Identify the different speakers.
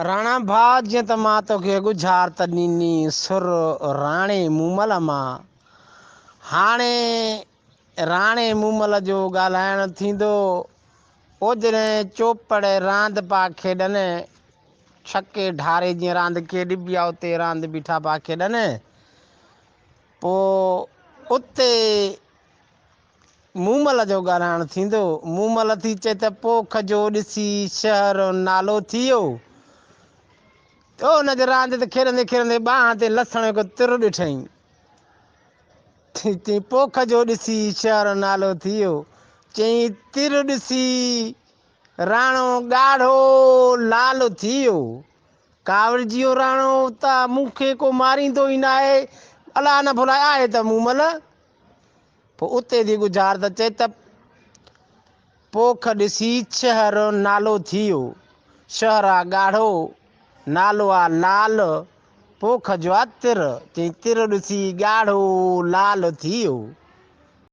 Speaker 1: راڻا ڀاء جيئن ته مان توکي ڳجهارت ڏني سر راڻي مومل مان. هاڻي راڻي مومل جو ڳالهائڻ ٿيندو. او جڏهن چوپڙ راند پيا کيڏن، ڇڪي ڍاري جيئن راند کيڏبي آ اتي راند بيٺا پيا کيڏن. پوء اتي مومل جو ڳالهائڻ ٿيندو. مومل ٿي چئي ته پوک جو ڏسي شهر نالو ٿيو. ته ان جي راند تي کيڏندي کيڏندي ٻانهن تي لسڻ هڪ تر ڏٺائين. چيائين پوک جو ڏسي شهر نالو ٿيو. چيائين تر ڏسي راڻو ڳاڙهو لال ٿيو. ڪاوڙجي ويو راڻو ته مون کي ڪو ماريندو ئي ناهي. الله نه ڀلائي آهي ته مومل. پوء اتي ٿي ڳجهار ته چئي ته پوک ڏسي شهر نالو ٿيو. شهر آ ڳاڙهو، نالو آ لال، پوک جو آ تر. چئي تر ڏسي ڳاڙهو لال ٿيو.